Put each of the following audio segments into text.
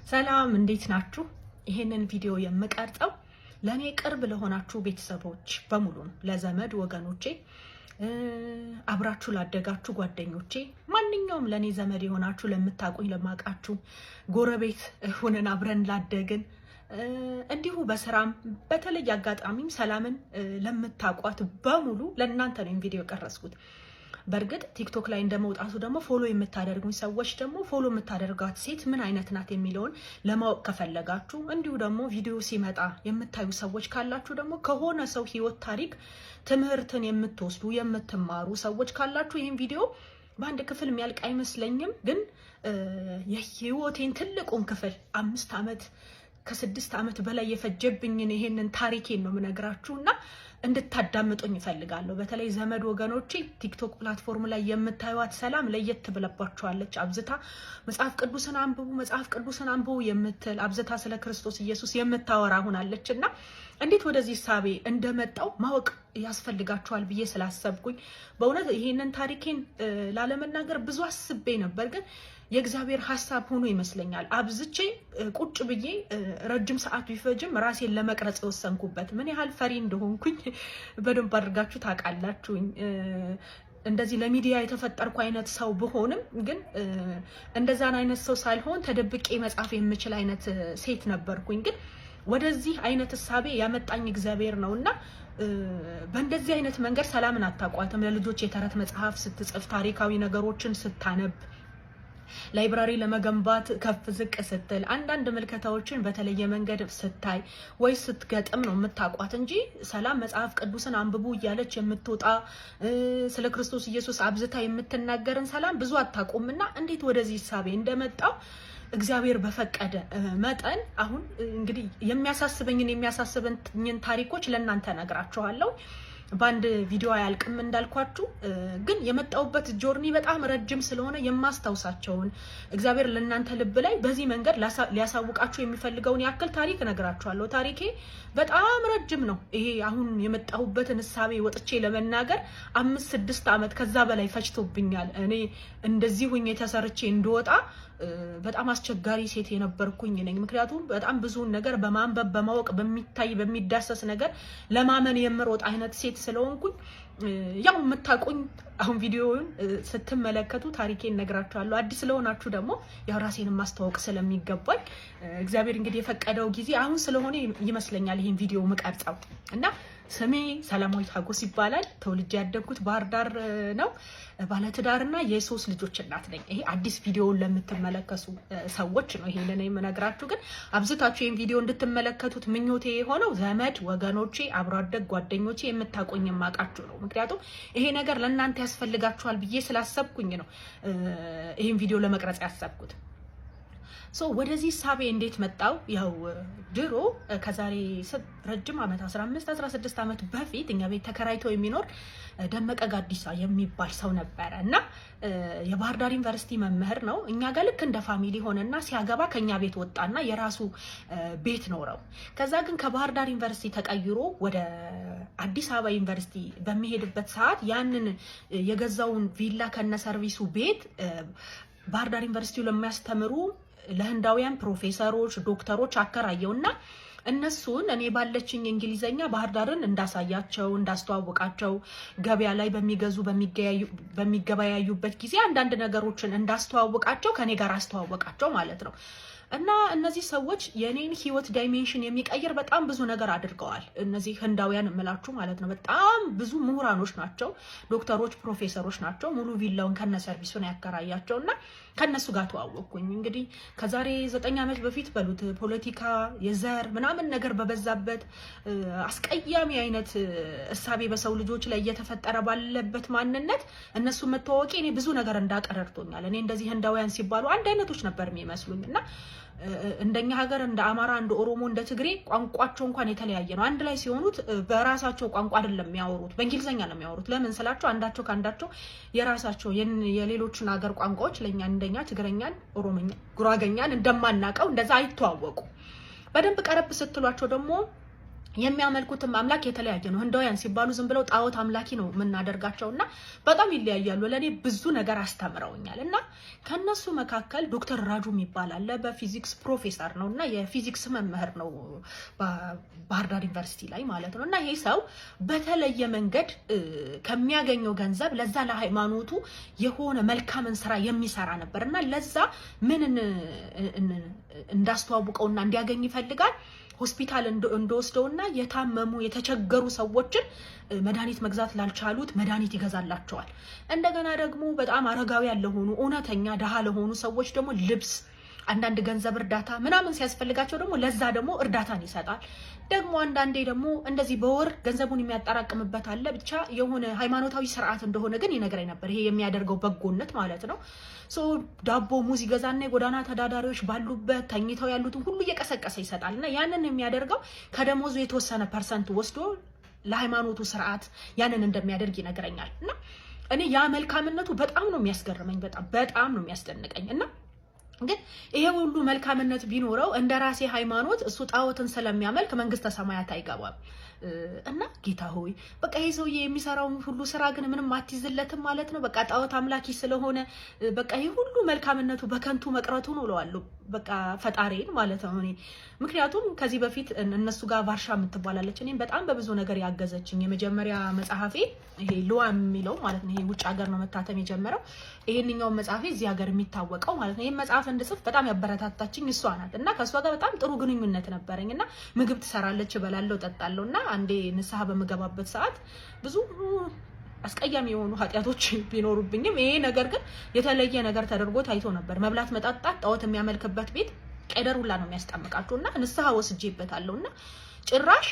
ሰላም እንዴት ናችሁ? ይሄንን ቪዲዮ የምቀርጸው ለእኔ ቅርብ ለሆናችሁ ቤተሰቦች በሙሉ ነው። ለዘመድ ወገኖቼ፣ አብራችሁ ላደጋችሁ ጓደኞቼ፣ ማንኛውም ለእኔ ዘመድ የሆናችሁ ለምታውቁኝ፣ ለማውቃችሁ፣ ጎረቤት ሆነን አብረን ላደግን፣ እንዲሁ በስራም በተለየ አጋጣሚም ሰላምን ለምታውቋት በሙሉ ለእናንተ ነው ቪዲዮ የቀረጽኩት። በእርግጥ ቲክቶክ ላይ እንደመውጣቱ ደግሞ follow የምታደርጉኝ ሰዎች ደግሞ follow የምታደርጋት ሴት ምን አይነት ናት የሚለውን ለማወቅ ከፈለጋችሁ፣ እንዲሁ ደግሞ ቪዲዮ ሲመጣ የምታዩ ሰዎች ካላችሁ ደግሞ ከሆነ ሰው ሕይወት ታሪክ ትምህርትን የምትወስዱ የምትማሩ ሰዎች ካላችሁ ይህን ቪዲዮ በአንድ ክፍል የሚያልቅ አይመስለኝም። ግን የህይወቴን ትልቁን ክፍል 5 ዓመት ከ6 ዓመት በላይ የፈጀብኝን ይሄንን ታሪኬን ነው የምነግራችሁ እና እንድታዳምጡኝ እፈልጋለሁ። በተለይ ዘመድ ወገኖቼ ቲክቶክ platform ላይ የምታዩት ሰላም ለየት ብለባችኋለች። አብዝታ መጽሐፍ ቅዱስን አንብቡ፣ መጽሐፍ ቅዱስን አንብቡ የምትል፣ አብዝታ ስለ ክርስቶስ ኢየሱስ የምታወራ ሆናለች እና እንዴት ወደዚህ እሳቤ እንደመጣው ማወቅ ያስፈልጋችኋል ብዬ ስላሰብኩኝ በእውነት ይሄንን ታሪኬን ላለመናገር ብዙ አስቤ ነበር፣ ግን የእግዚአብሔር ሀሳብ ሆኖ ይመስለኛል። አብዝቼ ቁጭ ብዬ ረጅም ሰዓት ቢፈጅም ራሴን ለመቅረጽ የወሰንኩበት ምን ያህል ፈሪ እንደሆንኩኝ በደንብ አድርጋችሁ ታውቃላችሁኝ። እንደዚህ ለሚዲያ የተፈጠርኩ አይነት ሰው ብሆንም ግን እንደዛን አይነት ሰው ሳልሆን ተደብቄ መጻፍ የምችል አይነት ሴት ነበርኩኝ። ግን ወደዚህ አይነት እሳቤ ያመጣኝ እግዚአብሔር ነው እና በእንደዚህ አይነት መንገድ ሰላምን አታውቋትም። ለልጆች የተረት መጽሐፍ ስትጽፍ፣ ታሪካዊ ነገሮችን ስታነብ፣ library ለመገንባት ከፍ ዝቅ ስትል፣ አንዳንድ ምልከታዎችን በተለየ መንገድ ስታይ ወይ ስትገጥም ነው የምታውቋት እንጂ ሰላም መጽሐፍ ቅዱስን አንብቡ እያለች የምትወጣ፣ ስለ ክርስቶስ ኢየሱስ አብዝታ የምትናገርን ሰላም ብዙ አታውቁምና እንዴት ወደዚህ እሳቤ እንደመጣው እግዚአብሔር በፈቀደ መጠን አሁን እንግዲህ የሚያሳስበኝን የሚያሳስበኝን ታሪኮች ለእናንተ ነግራችኋለሁ። በአንድ ቪዲዮ አያልቅም እንዳልኳችሁ፣ ግን የመጣሁበት journey በጣም ረጅም ስለሆነ የማስታውሳቸውን እግዚአብሔር ለእናንተ ልብ ላይ በዚህ መንገድ ሊያሳውቃችሁ የሚፈልገውን ያክል ታሪክ እነግራችኋለሁ። ታሪኬ በጣም ረጅም ነው። ይሄ አሁን የመጣሁበትን እሳቤ ወጥቼ ለመናገር 5-6 ዓመት ከዛ በላይ ፈጅቶብኛል። እኔ እንደዚህ ሁኜ ተሰርቼ እንድወጣ በጣም አስቸጋሪ ሴት የነበርኩኝ ነኝ። ምክንያቱም በጣም ብዙውን ነገር በማንበብ፣ በማወቅ፣ በሚታይ በሚዳሰስ ነገር ለማመን የምሮጥ አይነት ሴት ስለሆንኩኝ ያው የምታውቁኝ አሁን ቪዲዮውን ስትመለከቱ ታሪኬን እነግራችኋለሁ። አዲስ ስለሆናችሁ ደግሞ ያው ራሴን ማስተዋወቅ ስለሚገባኝ እግዚአብሔር እንግዲህ የፈቀደው ጊዜ አሁን ስለሆነ ይመስለኛል ይህን ቪዲዮ ምቀርጸው እና ስሜ ሰላማዊት ሀጎስ ይባላል። ተወልጄ ያደግኩት ባህር ዳር ነው። ባለትዳርና የሶስት ልጆች እናት ነኝ። ይሄ አዲስ ቪዲዮውን ለምትመለከቱ ሰዎች ነው ይሄንን የምነግራችሁ። ግን አብዝታችሁ ይህን ቪዲዮ እንድትመለከቱት ምኞቴ የሆነው ዘመድ ወገኖቼ፣ አብሮ አደግ ጓደኞቼ፣ የምታውቁኝ የማውቃችሁ ነው። ምክንያቱም ይሄ ነገር ለእናንተ ያስፈልጋችኋል ብዬ ስላሰብኩኝ ነው ይህን ቪዲዮ ለመቅረጽ ያሰብኩት። So ወደዚህ እሳቤ እንዴት መጣው? ያው ድሮ ከዛሬ ረጅም ዓመት 15 16 ዓመት በፊት እኛ ቤት ተከራይቶ የሚኖር ደመቀ ጋዲሳ የሚባል ሰው ነበረ እና የባህር ዳር ዩኒቨርሲቲ መምህር ነው። እኛ ጋር ልክ እንደ family ሆነና ሲያገባ ከኛ ቤት ወጣና የራሱ ቤት ኖረው። ከዛ ግን ከባህር ዳር ዩኒቨርሲቲ ተቀይሮ ወደ አዲስ አበባ ዩኒቨርሲቲ በሚሄድበት ሰዓት ያንን የገዛውን ቪላ ከነ ሰርቪሱ ቤት ባህር ዳር ዩኒቨርሲቲ ለሚያስተምሩ ለህንዳውያን ፕሮፌሰሮች፣ ዶክተሮች አከራየውና እነሱን እኔ ባለችኝ እንግሊዘኛ ባህር ዳርን እንዳሳያቸው፣ እንዳስተዋውቃቸው፣ ገበያ ላይ በሚገዙ በሚገበያዩበት ጊዜ አንዳንድ ነገሮችን እንዳስተዋውቃቸው ከኔ ጋር አስተዋወቃቸው ማለት ነው። እና እነዚህ ሰዎች የኔን ህይወት dimension የሚቀይር በጣም ብዙ ነገር አድርገዋል። እነዚህ ህንዳውያን የምላችሁ ማለት ነው። በጣም ብዙ ምሁራኖች ናቸው፣ ዶክተሮች፣ ፕሮፌሰሮች ናቸው። ሙሉ ቪላውን ከነ ሰርቪሱን ያከራያቸው እና ከነሱ ጋር ተዋወቅኩኝ። እንግዲህ ከዛሬ 9 ዓመት በፊት በሉት ፖለቲካ የዘር ምናምን ነገር በበዛበት፣ አስቀያሚ አይነት እሳቤ በሰው ልጆች ላይ እየተፈጠረ ባለበት ማንነት እነሱ መተዋወቄ እኔ ብዙ ነገር እንዳውቅ ረድቶኛል። እኔ እንደዚህ ህንዳውያን ሲባሉ አንድ አይነቶች ነበር የሚመስሉኝ እና እንደኛ ሀገር እንደ አማራ፣ እንደ ኦሮሞ፣ እንደ ትግሬ ቋንቋቸው እንኳን የተለያየ ነው። አንድ ላይ ሲሆኑት በራሳቸው ቋንቋ አይደለም የሚያወሩት፣ በእንግሊዝኛ ነው የሚያወሩት። ለምን ስላቸው አንዳቸው ከአንዳቸው የራሳቸው የሌሎችን ሀገር ቋንቋዎች ለእኛ እንደኛ ትግረኛን፣ ኦሮሞኛ፣ ጉራገኛን እንደማናውቀው እንደዛ አይተዋወቁ። በደንብ ቀረብ ስትሏቸው ደግሞ የሚያመልኩትም አምላክ የተለያየ ነው። ህንዳውያን ሲባሉ ዝም ብለው ጣዖት አምላኪ ነው የምናደርጋቸው እና በጣም ይለያያሉ። ለእኔ ብዙ ነገር አስተምረውኛል እና ከነሱ መካከል ዶክተር ራጁ የሚባል አለ። በፊዚክስ ፕሮፌሰር ነው እና የፊዚክስ መምህር ነው ባህር ዳር ዩኒቨርሲቲ ላይ ማለት ነው። እና ይሄ ሰው በተለየ መንገድ ከሚያገኘው ገንዘብ ለዛ ለሃይማኖቱ የሆነ መልካምን ስራ የሚሰራ ነበር እና ለዛ ምን እንዳስተዋውቀውና እንዲያገኝ ይፈልጋል፣ ሆስፒታል እንደወስደውና የታመሙ የተቸገሩ ሰዎችን መድኃኒት መግዛት ላልቻሉት መድኃኒት ይገዛላቸዋል። እንደገና ደግሞ በጣም አረጋውያን ለሆኑ፣ እውነተኛ ድሃ ለሆኑ ሰዎች ደግሞ ልብስ፣ አንዳንድ ገንዘብ እርዳታ ምናምን ሲያስፈልጋቸው ደግሞ ለዛ ደግሞ እርዳታን ይሰጣል። ደግሞ አንዳንዴ ደግሞ እንደዚህ በወር ገንዘቡን የሚያጠራቅምበት አለ። ብቻ የሆነ ሃይማኖታዊ ስርዓት እንደሆነ ግን ይነግረኝ ነበር። ይሄ የሚያደርገው በጎነት ማለት ነው። So ዳቦ፣ ሙዝ ይገዛና የጎዳና ተዳዳሪዎች ባሉበት ተኝተው ያሉትን ሁሉ እየቀሰቀሰ ይሰጣል። እና ያንን የሚያደርገው ከደሞዙ የተወሰነ percent ወስዶ ለሃይማኖቱ ስርዓት ያንን እንደሚያደርግ ይነግረኛል። እና እኔ ያ መልካምነቱ በጣም ነው የሚያስገርመኝ፣ በጣም በጣም ነው የሚያስደንቀኝ። እና ግን ይሄ ሁሉ መልካምነት ቢኖረው እንደ ራሴ ሃይማኖት እሱ ጣዖትን ስለሚያመልክ መንግስተ ሰማያት አይገባም። እና ጌታ ሆይ፣ በቃ ይሄ ሰውዬ የሚሰራውን ሁሉ ስራ ግን ምንም አትይዝለትም ማለት ነው። በቃ ጣዖት አምላኪ ስለሆነ በቃ ይሄ ሁሉ መልካምነቱ በከንቱ መቅረቱ ነው እለዋለሁ። በቃ ፈጣሪን ማለት ነው እኔ። ምክንያቱም ከዚህ በፊት እነሱ ጋር ቫርሻ የምትባላለች፣ እኔም በጣም በብዙ ነገር ያገዘችኝ፣ የመጀመሪያ መጽሐፌ ይሄ ልዋ የሚለው ማለት ነው። ይሄ ውጭ ሀገር ነው መታተም የጀመረው። ይሄንኛውን መጽሐፌ እዚህ ሀገር የሚታወቀው ማለት ነው። ይሄን መጽሐፍ እንድጽፍ በጣም ያበረታታችኝ እሷ ናት እና ከእሷ ጋር በጣም ጥሩ ግንኙነት ነበረኝ እና ምግብ ትሰራለች፣ እበላለሁ፣ እጠጣለሁ። እና አንዴ ንስሐ በምገባበት ሰዓት ብዙ አስቀያሚ የሆኑ ኃጢአቶች ቢኖሩብኝም ይሄ ነገር ግን የተለየ ነገር ተደርጎ ታይቶ ነበር። መብላት መጠጣት ጣዖት የሚያመልክበት ቤት ቄደር ሁላ ነው የሚያስጠምቃቸው እና ንስሐ ወስጄበታለሁ እና ጭራሽ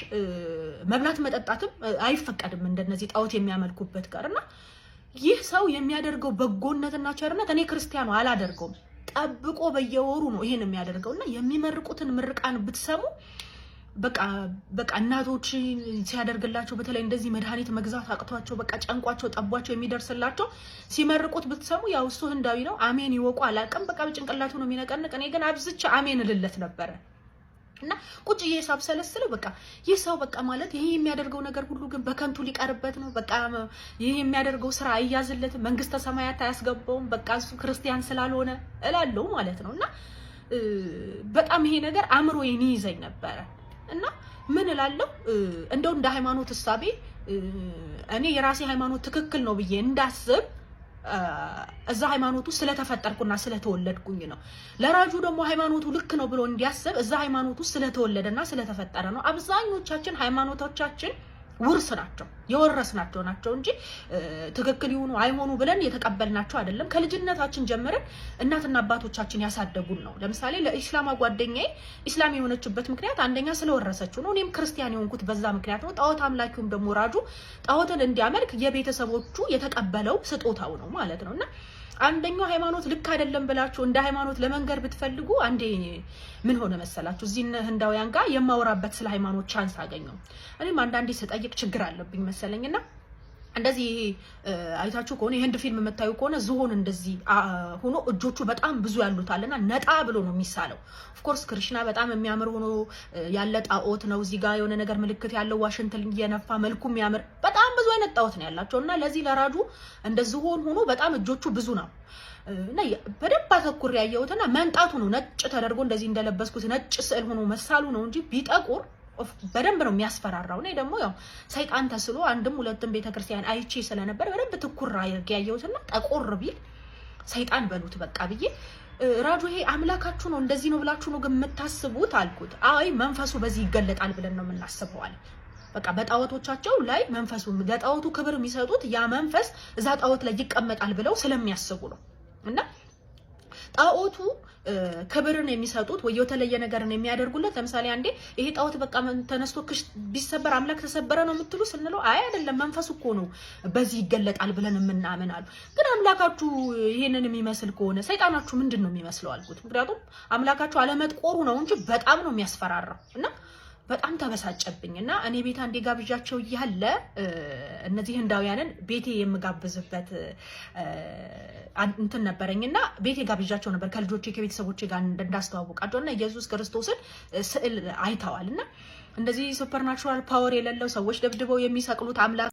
መብላት መጠጣትም አይፈቀድም እንደነዚህ ጣዖት የሚያመልኩበት ጋር። እና ይህ ሰው የሚያደርገው በጎነትና ቸርነት እኔ ክርስቲያኑ አላደርገውም። ጠብቆ በየወሩ ነው ይሄን የሚያደርገው እና የሚመርቁትን ምርቃን ብትሰሙ፣ በቃ በቃ እናቶች ሲያደርግላቸው፣ በተለይ እንደዚህ መድኃኒት መግዛት አቅቷቸው በቃ ጨንቋቸው ጠቧቸው የሚደርስላቸው ሲመርቁት ብትሰሙ፣ ያው እሱ ህንዳዊ ነው፣ አሜን ይወቁ አላውቅም። በቃ በጭንቅላቱ ነው የሚነቀንቅ። እኔ ግን አብዝቼ አሜን እልለት ነበረ። እና ቁጭ ብዬ ሳብሰለስለው በቃ ይህ ሰው በቃ ማለት ይሄ የሚያደርገው ነገር ሁሉ ግን በከንቱ ሊቀርበት ነው። በቃ ይህ የሚያደርገው ስራ አይያዝለትም፣ መንግስተ ሰማያት አያስገባውም። በቃ እሱ ክርስቲያን ስላልሆነ እላለሁ ማለት ነው። እና በጣም ይሄ ነገር አእምሮዬን ይይዘኝ ነበረ። እና ምን እላለሁ፣ እንደው እንደ ሃይማኖት እሳቤ እኔ የራሴ ሃይማኖት ትክክል ነው ብዬ እንዳስብ እዛ ሃይማኖቱ ስለተፈጠርኩና ስለተወለድኩኝ ነው። ለራጁ ደግሞ ሃይማኖቱ ልክ ነው ብሎ እንዲያስብ እዛ ሃይማኖቱ ስለተወለደና ስለተፈጠረ ነው። አብዛኞቻችን ሃይማኖቶቻችን ውርስ ናቸው፣ የወረስናቸው ናቸው እንጂ ትክክል ይሁኑ አይሆኑ ብለን የተቀበልናቸው አይደለም። ከልጅነታችን ጀምረን እናትና አባቶቻችን ያሳደጉን ነው። ለምሳሌ ለኢስላማ ጓደኛዬ ኢስላም የሆነችበት ምክንያት አንደኛ ስለወረሰችው ነው። እኔም ክርስቲያን የሆንኩት በዛ ምክንያት ነው። ጣዖት አምላኪውም ደግሞ ራጁ ጣዖትን እንዲያመልክ የቤተሰቦቹ የተቀበለው ስጦታው ነው ማለት ነው። እና አንደኛው ሃይማኖት ልክ አይደለም ብላችሁ እንደ ሃይማኖት ለመንገር ብትፈልጉ፣ አንዴ ምን ሆነ መሰላችሁ? እዚህ ህንዳውያን ጋር የማወራበት ስለ ሃይማኖት chance አገኘው። እኔም አንዳንዴ ስጠይቅ ችግር አለብኝ መሰለኝና እንደዚህ አይታችሁ ከሆነ፣ የህንድ ፊልም የምታዩ ከሆነ፣ ዝሆን እንደዚህ ሆኖ እጆቹ በጣም ብዙ ያሉታልና ነጣ ብሎ ነው የሚሳለው። Of course ክሪሽና በጣም የሚያምር ሆኖ ያለ ጣዖት ነው። እዚህ ጋር የሆነ ነገር ምልክት ያለው፣ ዋሽንት እየነፋ መልኩ የሚያምር በጣም ብዙ አይነት ጣዖት ነው ያላቸው። እና ለዚህ ለራጁ እንደ ዝሆን ሆኖ በጣም እጆቹ ብዙ ነው እና በደንብ አተኩሬ ያየሁትና መንጣቱ ነው፣ ነጭ ተደርጎ እንደዚህ እንደለበስኩት ነጭ ስዕል ሆኖ መሳሉ ነው እንጂ ቢጠቁር በደንብ ነው የሚያስፈራራው። እኔ ደግሞ ያው ሰይጣን ተስሎ አንድም ሁለትም ቤተክርስቲያን አይቼ ስለነበር በደንብ ትኩር አድርጌ ያየሁትና ጠቆር ቢል ሰይጣን በሉት በቃ ብዬ፣ ራጁ ይሄ አምላካችሁ ነው እንደዚህ ነው ብላችሁ ነው ግን የምታስቡት አልኩት። አይ መንፈሱ በዚህ ይገለጣል ብለን ነው የምናስበው አለ። በቃ በጣዖቶቻቸው ላይ መንፈሱ፣ ለጣዖቱ ክብር የሚሰጡት ያ መንፈስ እዛ ጣዖት ላይ ይቀመጣል ብለው ስለሚያስቡ ነው። እና ጣዖቱ ክብርን የሚሰጡት ወይ የተለየ ነገርን የሚያደርጉለት፣ ለምሳሌ አንዴ ይሄ ጣዖት በቃ ተነስቶ ክሽ ቢሰበር አምላክ ተሰበረ ነው የምትሉ ስንለው፣ አይ አይደለም፣ መንፈሱ እኮ ነው በዚህ ይገለጣል ብለን የምናምን አሉ። ግን አምላካችሁ ይሄንን የሚመስል ከሆነ ሰይጣናችሁ ምንድን ነው የሚመስለው አልኩት። ምክንያቱም አምላካችሁ አለመጥቆሩ ነው እንጂ በጣም ነው የሚያስፈራራው። እና በጣም ተበሳጨብኝ። እና እኔ ቤት አንዴ ጋብዣቸው እያለ፣ እነዚህ ህንዳውያንን ቤቴ የምጋብዝበት እንትን ነበረኝ እና ቤቴ ጋብዣቸው ነበር ከልጆቼ ከቤተሰቦቼ ጋር እንዳስተዋውቃቸው። እና ኢየሱስ ክርስቶስን ስዕል አይተዋል እና እንደዚህ supernatural power የሌለው፣ ሰዎች ደብድበው የሚሰቅሉት አምላክ